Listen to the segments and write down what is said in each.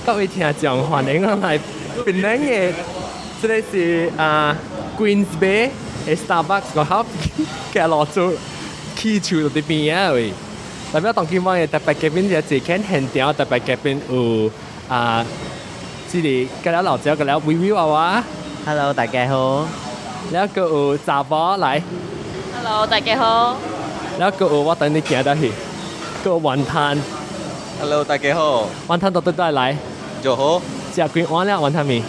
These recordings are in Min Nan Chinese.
各位聽眾，歡迎我來檳城的，這个是啊 Queens Bay 的 Starbucks 個口，嘅落做起厝佇邊仔位。代表當今我的特別嘉賓就一間現場特別嘉賓有啊，這个佮了老趙，佮了微微娃娃。 Hello，大家好。了閣有查某來。 Hello，大家好。了閣有我等你行到去，閣有雲吞。 Hello，大家好。雲吞到佗佗來？就好。食幾碗了雲吞麵？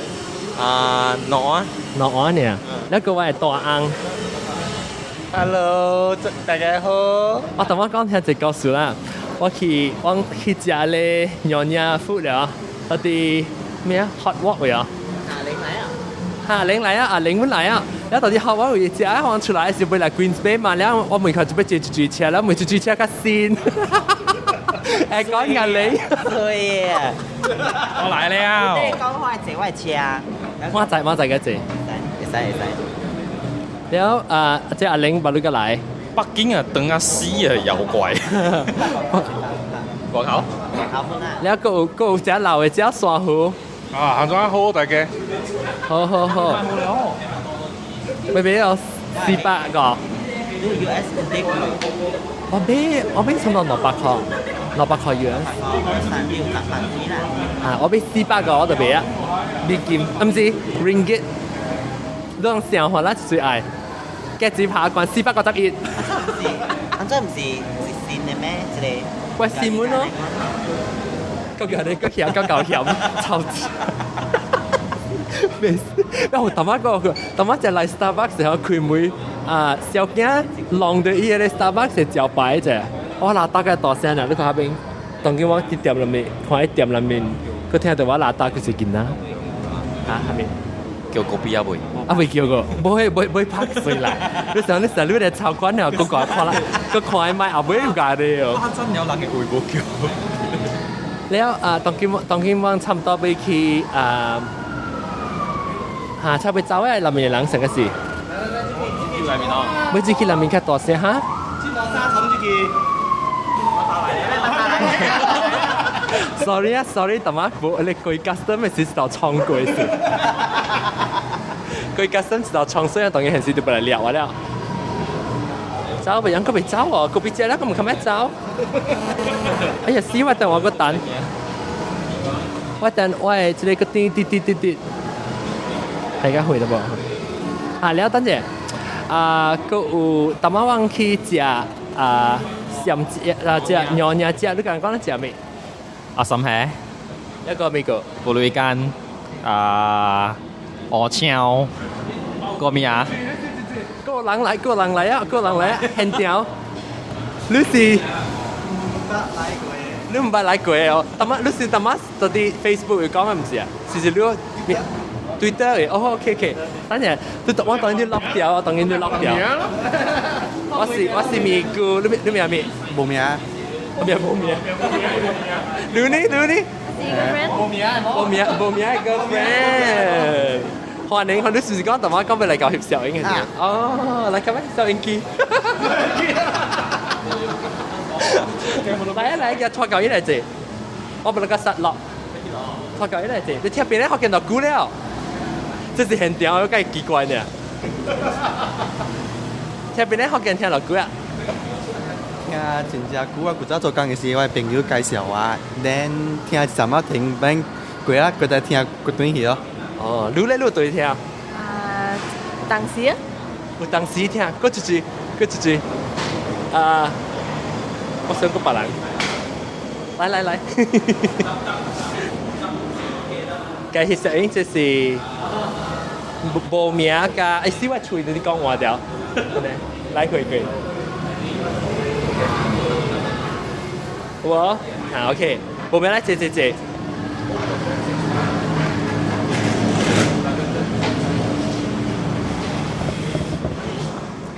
啊，兩碗。兩碗爾。了閣我的大翁。 Hello，大家好。我同我講聽一個故事啦。我去食咧 Nyonya food 了，嗰啲咩啊 hot wok 位啊。阿玲來啊！哈，玲來啊，阿玲阮來啊。了到底 hot wok 位食啊，我出來是欲來 Queens Bay 嘛，了我門口就欲坐一水車，了門一水車較新。會講阿玲。對啊。我來了。你講話坐我的車。我知我知個坐。會使會使。了啊，這阿玲把你個來。北京啊，長啊死啊，妖怪。外口。了，閣有閣有隻老的隻珊瑚。啊，行咗好大家。好好好。欲買有400個。我買差不多200塊，200塊 US。啊，我買400個我就買啊，美金，啊毋是 ringgit。你用想法啦，最愛。價錢爬關451。安怎毋是是新的咩？這个。喂，新聞咯。個叫你個曉個搞曉，超級。沒事，然後頭仔個，頭仔就來 Starbucks 時候開門啊，小囝弄到伊个 Starbucks 的招牌者，我喇叭較大聲啦，你看彼邊，當今我佇店內面，看彼店內面，閣聽著我喇叭就是囡仔，啊，蝦米？叫 kopi 啊未？啊未叫過，無會無會拍水來。你想你成日來抄管了，閣看啦，閣看伊買後尾有家的哦。真有人會無叫。了啊，當今我差不多欲去啊，嚇差不多走的內面的人成個是。去內面哦。欲入去內面較大聲哈。去。 Sorry 啊，sorry，淡仔無你規 custom 是一道衝過去。規 custom 一道衝水啊，當然現時就不來掠我了。走袂用，閣袂走哦，閣比食了，閣毋堪欲走。哎呀，死我等我閣等。我等我的這个閣滴滴滴滴滴。大家會了無？啊，了等者，啊，閣有淡仔我去食啊，鹹食啊，食娘惹食，你剛剛講咧食咩？阿嬸係。一個咩個？布雷干啊，鵝腸，個咩啊？個人來，個人來啊，個人來啊，現場。你是？你毋捌來過哦？淡仔你是淡仔佇佇 Facebook 有講的毋是啊？是是你 Twitter 的？哦，OK OK。等陣，你我當然你落掉，我當然你落掉。我是咪姑，你名咩？無名。我名無名。你呢？你呢？無名無名無名 girlfriend。歡迎，你是唔是講淡仔講欲來搞翕攝影嘅？哦，來搞咩攝影機？來啊來，叫拖舊伊來坐，我欲來共殺落。拖舊伊來坐，你聽邊咧學見到久了，這是現場，有介奇怪呢。聽邊咧福建聽偌久啊？聽真正久啊！古早做工的時，我的朋友介紹我，then 聽一陣仔停，免過啊，過來聽過轉去咯。哦，你咧你有對聽？啊，當時啊。有當時聽，閣一句，閣一句。啊，我想閣別人。來來來。該翕攝影這是無名佮，欸，死我喙佇咧講話著，來回過。有無？啊，OK，無名來坐坐坐。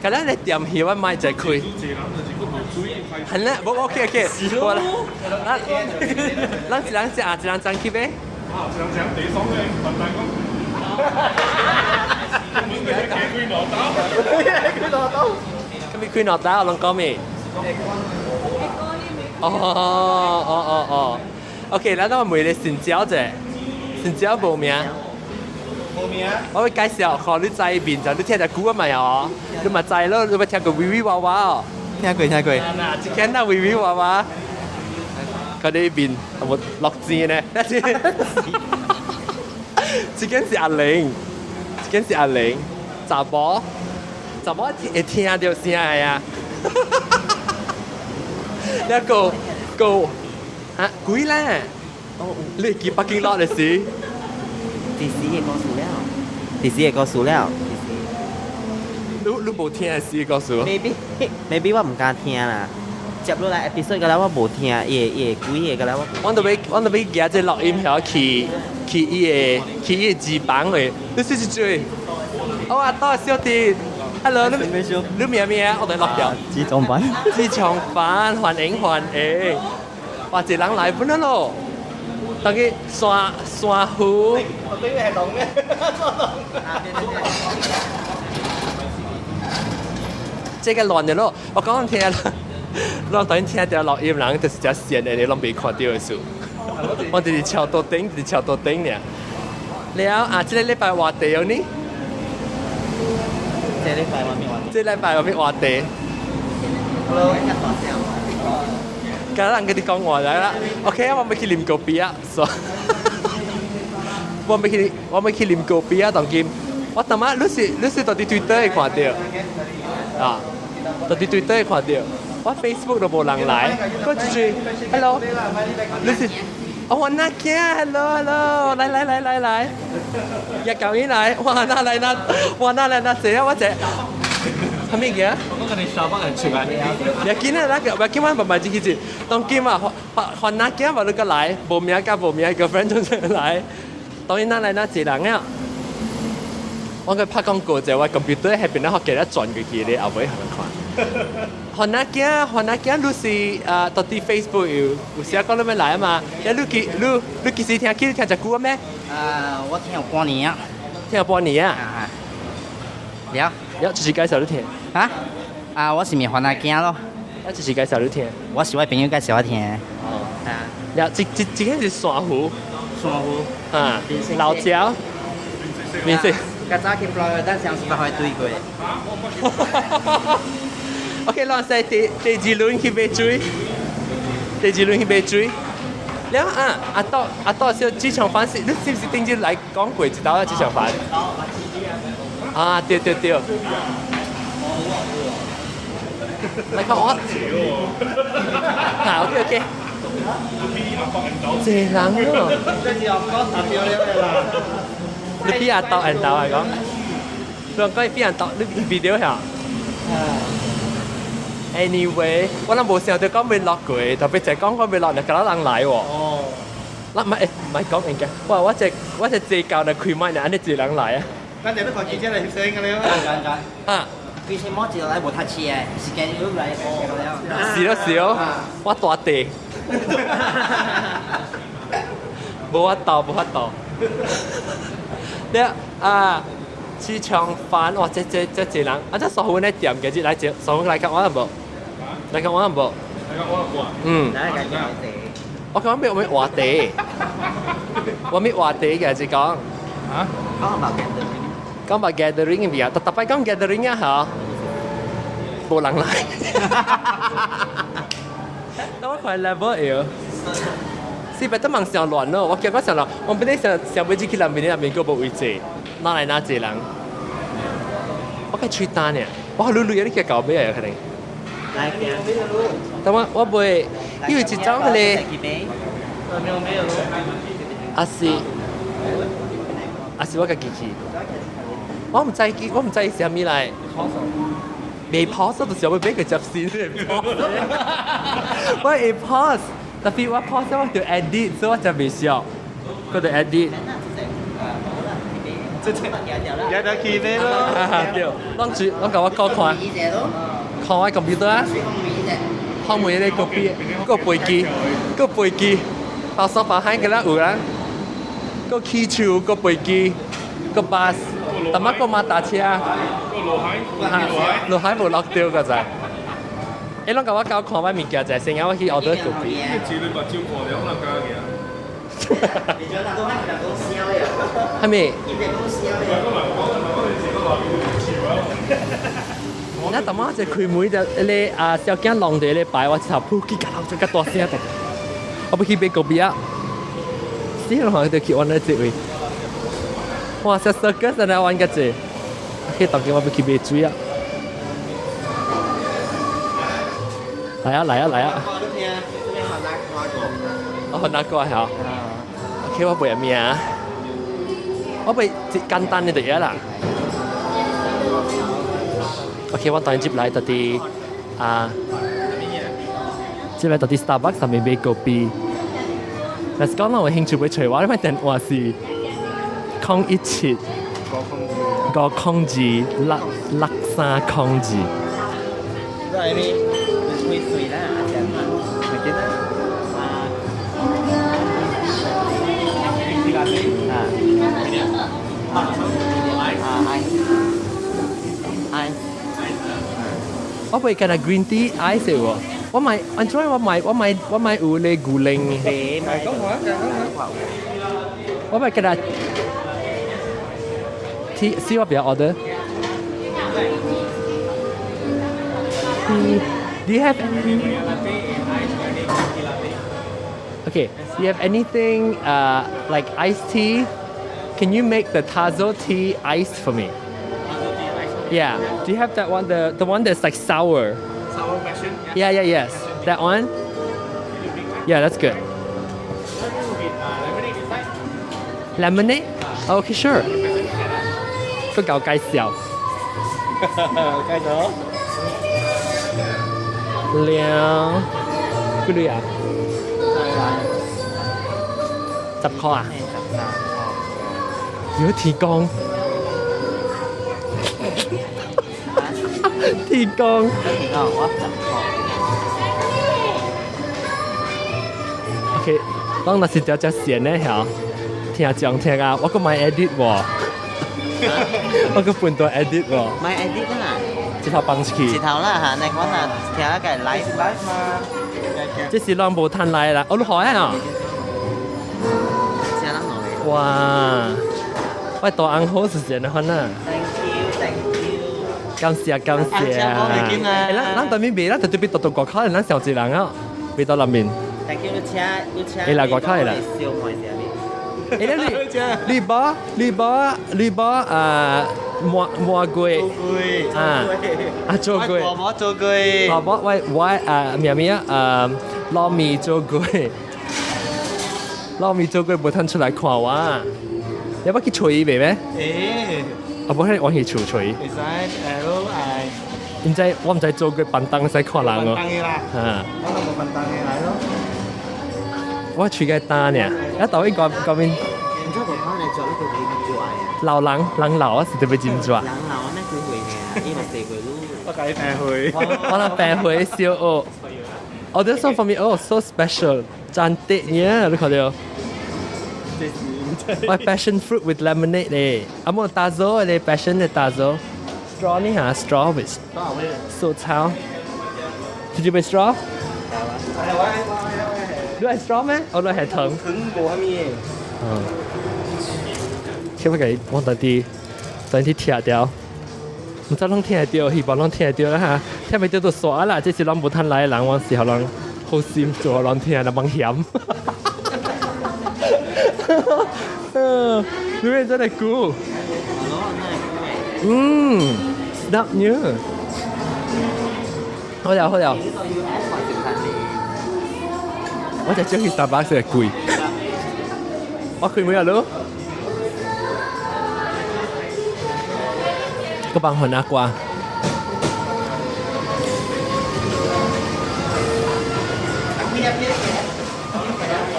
今日咧店戲我買一開。係咧，無 OK OK。無啦，咱咱一人食啊，一人爭去買。啊，一人食地爽的，簡單講。開兩刀。開兩刀。咁咪開兩刀，攏講咩？哦哦哦哦， OK，咱我問你新椒者，新椒無名。無名。我會介紹，看你知面就你聽隻歌嘛哦，你嘛知咯，你捌聽過微微娃娃哦？聽過聽過。嗱，一見到微微娃娃，佢哋面有冇落錢呢？這間是阿玲，這間是阿玲，查某，查某會聽到聲的啊！你個個啊鬼咧？你記北京落的時？第四個故事了，第四個故事了。你無聽的時故事？Maybe maybe 我毋敢聽啦。接落來 episode 個啦，我無聽，伊會幾個個啦我。我都欲舉這錄音表去伊個機房的，你試試追。哦阿多小弟，Hello，你名咩？我哋錄掉。志中凡。志長凡，歡迎歡迎。哇，這人來本了咯。當佢山山虎。我對你係龍咩？這個亂的咯，我剛剛聽。咱當然聽著錄音人就是只線的，你攏袂看著的事。我就是超多頂，就是超多頂爾。了啊，這個禮拜話題有呢？這禮拜我咩話題？這禮拜有咩話題？Hello。今日人跟你講話來啦。OK，我欲去啉咖啡啊。我欲去啉咖啡啊，當今。我頭仔你是佇 Twitter 會看著啊？佇 Twitter 會看著。我 Facebook 都無人來，我就是 Hello，你是哦，我那囝，Hello Hello，來來來來來，一舊年來，哇那來那，哇那來那誰啊？我這，啥物件？我講你小幫人出來。你見啊，那個我今晚慢慢進去，當今啊，換那囝話你個來，無名佮無名個 friend 總是來，當然那來那一人啊。我個拍廣告就我 computer 喺邊咧，學記得轉過去咧，後尾可能看。番仔囝，番仔囝，你是啊？到底 Facebook 有時講你欲來啊嘛？你幾時聽？去聽這久咩？啊，我聽有半年啊。聽有半年啊？了。了，就是介紹你聽。啊？啊，我是名番仔囝咯。啊，就是介紹你聽。我是我朋友介紹我聽。哦。啊。了，這這個是珊瑚。珊瑚。啊。老椒。面色。較早去 Florida，咱上次捌予對過。 OK，咱說第二輪去買水，第二輪去買水。了啊，阿多小職場反是，你是毋是頂日來講過一道啊？職場反。啊，對對對。來看我。好，OK OK。這人哦。你比阿多人豆來講，你講比阿多，你 video 下。Anyway，我諗無想到講欲落過，特別就講講欲落，就敢若人來喎。哦。嗱，唔係，唔係講應該，我這坐教就開麥，按呢濟人來啊。咱這咧看記者來翕相個了。啊。其實我一路來無讀書的，時間愈來愈了。是咯是咯，我大地。無法度，無法度。你啊，市場飯哇！這濟人，啊！這所有的店今日來接，所有來看我無？來看我無？來看我無？嗯。我講咩？我欲話題，我欲話題嘅是講。啊？講about gathering。講about gathering 嘅啊，特特別講 gathering 啊嚇，無人來。等我看 level 會。是別得忙上亂咯，我驚我上亂，我本來想想欲去南邊那邊閣無位置，哪來哪濟人？我該吹單呢，我攏攏你去搞咩啊？可能。來，但我袂，因為一種彼个。啊是，啊是我家己去，我毋知記，我毋知伊是啥物來。未 pause 就是欲買個接線。我會 pause。tapi 我 pause 我就 edit，所以我就袂熟，我就 edit。也得去買咯。對，攏住，攏共我講看，看我 computer 啊。後面咧個邊個飛機，個飛機，包山包海個啦有啦，個氣球，個飛機，個巴士，淡仔個馬達車。個落海，落海無落掉個在。欸，攏共我交看我物件者，先我去 order 咖啡。一個目睭看了，我加嘅。係咪？那大媽就開門就你啊小囝弄佇咧擺，我一頭撲起，甲流較大聲的。我欲去買咖啡啊！死人看就去玩咧這位。哇！小 circus 來玩個這，去當今我欲去買水啊！來啊來啊來啊！哦，哪個啊？OK，我背名，我背簡單的就得啦。OK，我當然接來到啲啊，接來到啲 Starbucks 上面買咖啡。但是講我有興趣欲揣我，你塊電話是017-502-66302。你吹水啦，阿姐，咪記得啊啊啊 ice 我袂干焦 green tea ice 喎，我買，按怎我買我買我買有咧牛奶。我買干焦 tea，是我比較 order。Do you have Okay, do you have anything like iced tea? Can you make the Tazo tea iced for me? Yeah. Do you have that one? The one that's like sour. Sour passion. Yeah, yes. That one? Yeah, that's good. Lemonade? Okay, sure. 不夠介紹。繼續。兩幾鐳啊？10塊啊？如果天光，天光。天光，我10塊。 OK，當若是條只線咧，曉聽講聽啊，我閣莫 edit 喎，我閣分段 edit 喎。莫 edit 啦，一頭放出去。一頭啦嚇，你講啦，聽下個 live live 嘛。這是攏無趁來啦，哦，你好啊！哇！我大翁好是真的款啊！ Thank you，Thank you。感謝感謝。欸，咱咱對面賣，咱就對面獨獨外口，咱上一人啊，賣到內面。 Thank you，你請你請。會來外口的啦。燒賣啥物？欸，你你無你無你無啊麻麻粿啊啊做粿。大魔做粿。大魔我我啊咩咩啊糯米做粿。糯米做粿無通出來看我，你要去揣伊袂咩？欸，啊，無彼往去厝揣。會使 L I。毋知我毋知做粿便當使看人哦。便當的啦。啊。我都無便當的來咯。我喙較焦爾，一頭一個嗰邊。唔知無可能做呢個飲酒啊？老人人老啊，是特別飲酒。人老啊，咩幾歲呢？伊嘛四歲咯。我共伊病歲。我若病歲小學。Oh, this one for me, oh, so special. 真得意啊！你看到？我 passion fruit with lemonade 咧，啊無 tazo 咧，passion 的 tazo。straw 呢嚇，straw with 素草。Did you buy straw？你係 straw 咩？我都係糖。糖無蝦米。嗯。可不可以我等啲等啲聽掉？毋知攏聽會著，希望攏聽會著啦哈。聽袂著就煞啦，這是攏無趁來的人，我是予人好心做予人聽，若茫嫌。嗯，你面真係久。嗯，sedap nya。好了好了。我就鍾意 Starbucks 係貴。我開門啊，咯。個幫雲阿瓜。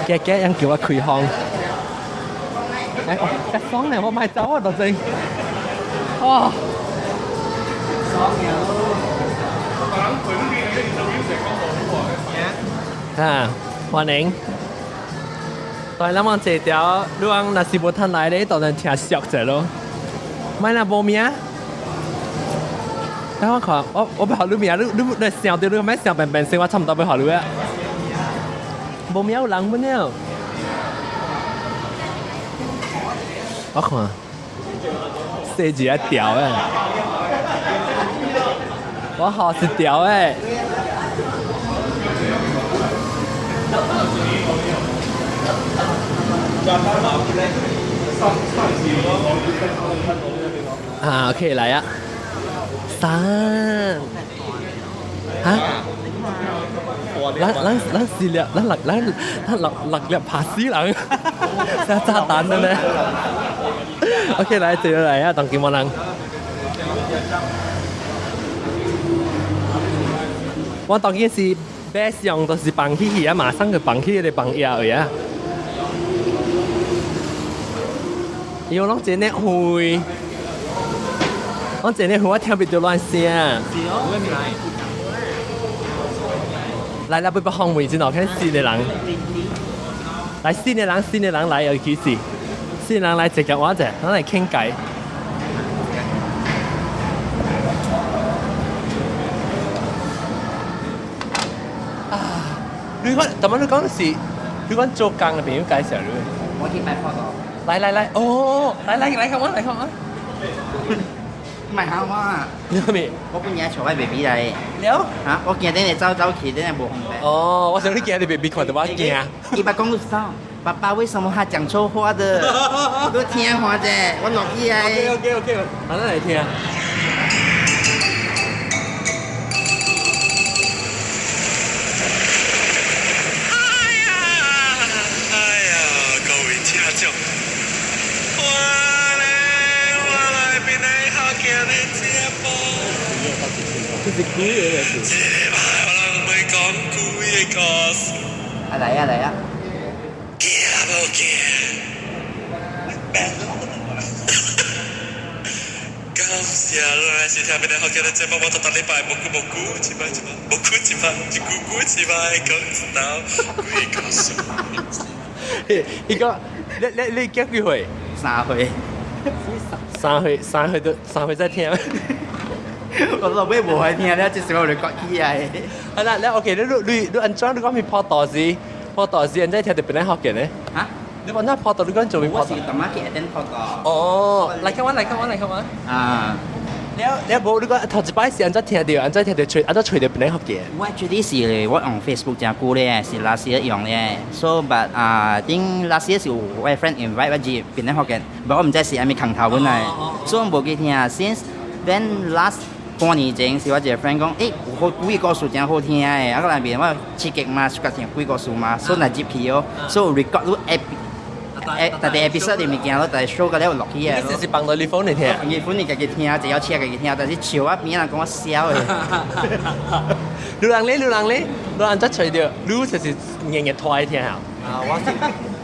姐姐人叫我開房。哎，哦，一爽咧，我買走啊，就正。哦。爽啊，歡迎。當然，咱往這條，你講若是無趁來咧，當然聽俗者咯。莫若無名。等我看，我我欲予你名，你你你想著你欲想變變聲，我差毋多欲予你啊。無名有人本了。我看，設計一條誒，我好是條誒。啊，OK 來啊，三，嚇？咱咱咱四粒，咱六咱咱六六粒拍死人，啥炸彈的呢？OK，來坐落來啊，當金毛人。我當今是買上就是放起去啊，馬上就放起個放壓位啊。伊攏真咧會，我真咧會，我聽袂著亂聲。來來，不不方位先哦，看四個人。來四個人，四個人來，尤其是四個人來坐共我者，咱來傾偈。啊！你講，頭先你講是，你講做工的朋友介紹你。我去擺破到。來來來，哦，來來來，看我來看我。唔係嚇我啊！你咩？我本夜坐喺 baby 嚟。了？嚇！我驚等你走走去，等你無方便。哦，我想你驚你 baby 看到我驚。伊捌講爸爸為什麼他講錯話的？你聽話者，我落去啊。 OK OK OK，好，咱來聽。哎呀，哎呀，各位聽眾，我咧我來邊咧好聽的節目。這是鬼的，這是。這擺我人袂講鬼的故事。啊來啊來啊！驚無驚？感謝你來收聽邊咧好聽的節目，我逐逐禮拜無久無久一擺一擺，無久一擺，一久久一擺講一道鬼故事。伊講，你你你幾歲？ 3歲。三歲，三歲都三歲再聽。我老尾無愛聽了，這時候我就覺起來。啊啦，你 OK，你你你按怎？你講咪跑道時，跑道時，按怎聽著邊咧學嘅呢？嚇？你講那跑道，你講做咩跑道？我是淡仔去下頂跑道。哦，來看我，來看我，來看我。啊。了了無，你講頭一擺是按怎聽著，按怎聽著揣，按怎揣著邊咧學嘅？我覺得是我用 Facebook 真久咧，是 last year 用咧。So but 啊，頂 last year 是有我 friend invite 我入邊咧學嘅，不過我毋知是啥物空頭本來，所以我無記聽。Since then last 半年前是我一個 friend 講，欸，有好鬼故事真好聽的，啊，個內面我刺激嘛，suka 聽鬼故事嘛，所以來入去哦，所以 record 你 app。誒，逐個 episode 的物件咯，逐個 show 個了落去啊。你是放到你 phone 裡聽？你 phone 裡家己聽，一要車家己聽，但是笑我邊人講我痟的。你人咧，你人咧，你人怎揣著？你就是硬硬拖來聽啊？啊，我是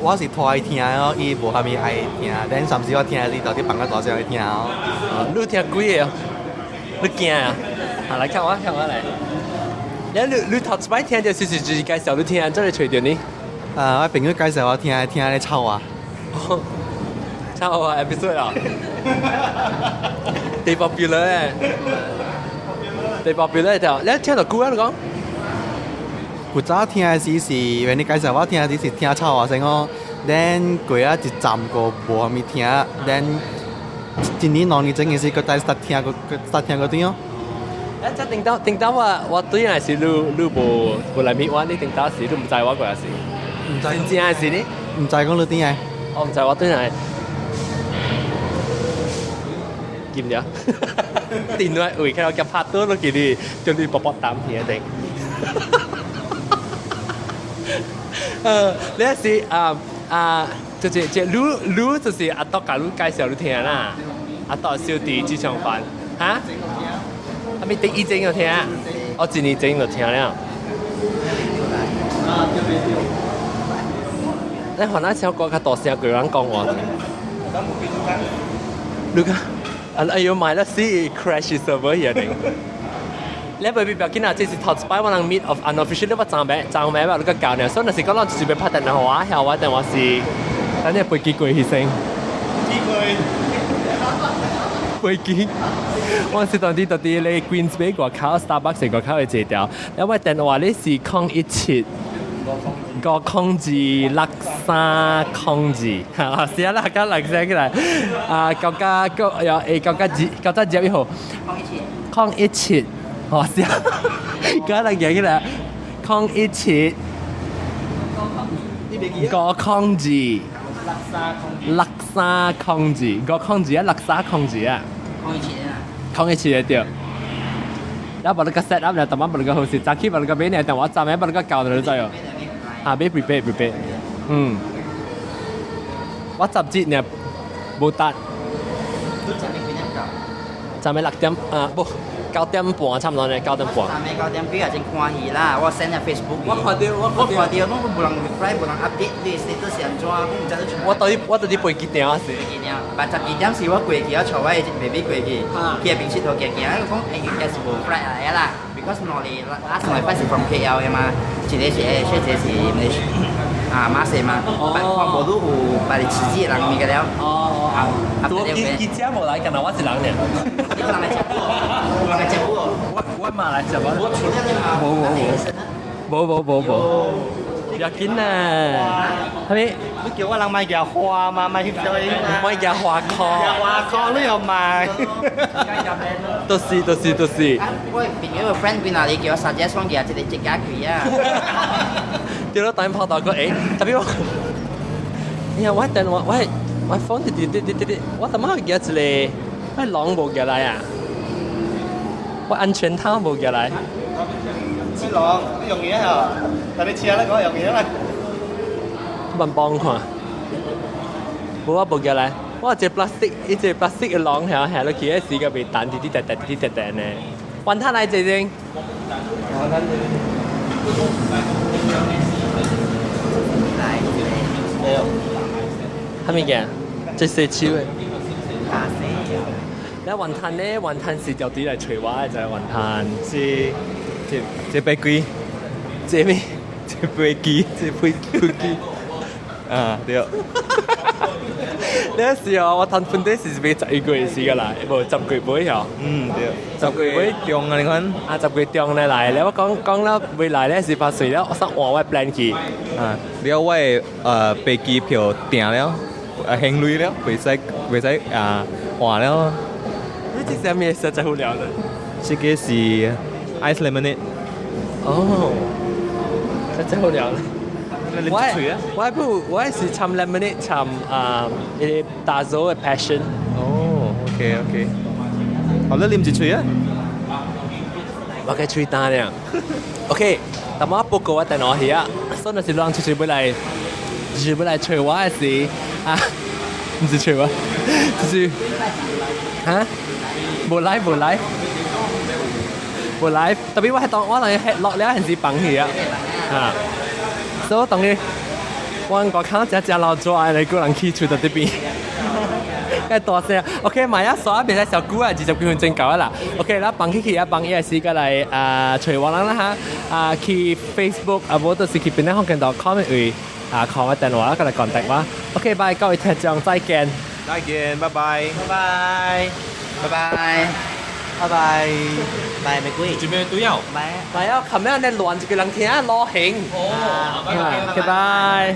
我是拖來聽哦，伊無蝦米愛聽，但甚至我聽你到底放較大聲去聽哦。你聽幾個？你驚啊？好，來看我，看我來。你你頭一擺聽著是是就是介紹你聽，怎會揣著呢？啊，我朋友介紹我聽，聽咧臭啊。臭啊，episode 啊。最 popular 誒，最 popular 條，你聽到久啊？你講？古早聽的時是，因為你介紹我聽的時是聽臭啊聲哦，then 過啊一站個無蝦米聽，then 一年兩年前嘅時，閣再實聽過，實聽過對哦。啊！這頂到頂到我我對來是你你無無來密我，你頂到時你毋知我過來是，毋知真正是呢？毋知講你點來？我毋知我對來。見唔著？電話位開到夾拍倒落去你，將你卜卜擔起一定。你是啊啊，就是這你你就是阿多共你介紹你聽啦，阿多小弟這場飯，哈？啊咪第一前就聽，我一年前就聽了。你看那小歌較大聲，過人講話。你看，啊哎呦買了是 crash server 遐頂。你袂必要緊啊！這是頭一擺我人 meet of unofficial，我昨暝昨暝我你個教呢，所以若是講咱就是欲拍電話，遐我電話是，等下飛機過去先。機過。飛機。我是當時到佇咧 Queensway 外口 Starbucks 外口的坐條，了我電話咧是017。5026302，哈，是啊啦，甲來寫起來，啊，九加九有誒九加二九加二一號，017，哦是啊，甲來寫起來，017 502 6302 502啊，6302啊，017啊， 017就對。然後把那個 set up 了，逐晚把那個好勢，早起把那個買呢，但我昨暝把那個搞了就知哦。啊，欲 prepare prepare，嗯，我十節呢無得。昨暝6點啊，無9點半差不多呢，9點半。昨暝9點幾啊，真歡喜啦！我 send 入 Facebook。我看到，我看到，我無人 reply，無人 update，你 status 是按怎？我毋知你。我到底飛機定是。飛機定，但12點時我過去，我帶我的 baby 過去，去邊佚佗行行，我講欸應該是無 flight 來啦，because 兩個 last 兩個 flight 是 from KL 的嘛，一個是 AirAsia，一個是 Malaysia 啊馬來嘛，但看無愈有別個刺激的人物個了。哦哦。拄記記者無來，干焦我一人爾。有人來接我，有人來接我。我嘛來接我。我出了無無無。無無無無。要緊啊！係咪？你叫我人買件花嘛，買翕相嘛。買件花殼。花殼你又買。都是都是都是。我朋友個 friend 幾若你叫我 suggest 講件這個這家開啊。對咯，等跑到個誒，特別我，哎呀，我電話我我 phone 滴滴滴滴滴滴，我怎麼會記一個？我攏無寄來啊！我安全套無寄來。這攏你用嘢啊？但你車咧講用嘢啦。慢幫看，無我無寄來，我一個 plastic，一個 plastic 的籠下下落去，彼時個袂彈滴滴答答滴滴答答呢。雲吞來一陣。雲吞來，對。啥物件？這洗手的。你雲吞呢？雲吞是條啲來揣我的，就係雲吞。是這這飛機，這咩？這飛機，這飛機。啊，對。那時候我吞本地是欲11月時個來，無10月尾哦。嗯，對。10月尾中啊，你看。啊，10月中咧來咧，我講講了未來咧18歲了，我想換我 plan 去。啊，了我的飛機票訂了，啊，還鐳了，袂使啊換了。你這啥物實在好聊的？這個是 ice lemonade。哦，實在好聊的。我我不我是參 lemonade 參啊，一個大洲的 passion。哦，OK OK。好，你啉一喙啊？我該喙焦了。OK，但我報告我電腦去啊，所以若是人出去欲來，就是欲來揣我的時啊，毋是揣我，就是哈，無來無來，無來，特別我係當我當係落了還是放去啊，啊，所以我當佢，我外口食食老抓的，個人去厝到這邊。較大聲，OK，買啊，煞袂使小久啊，20幾分鐘夠啊啦。OK，咱放起去啊，放伊個時間來啊，揣我人啦哈，啊去 Facebook 啊，無就是去邊個福建 .com 位啊，call 我電話，過來 contact 我。OK，拜，各位聽眾再見。再見，拜拜。拜拜，拜拜，拜拜，拜玫瑰。這邊都要。拜。拜啊，琴日你亂一個人聽，老興。哦。 OK，拜。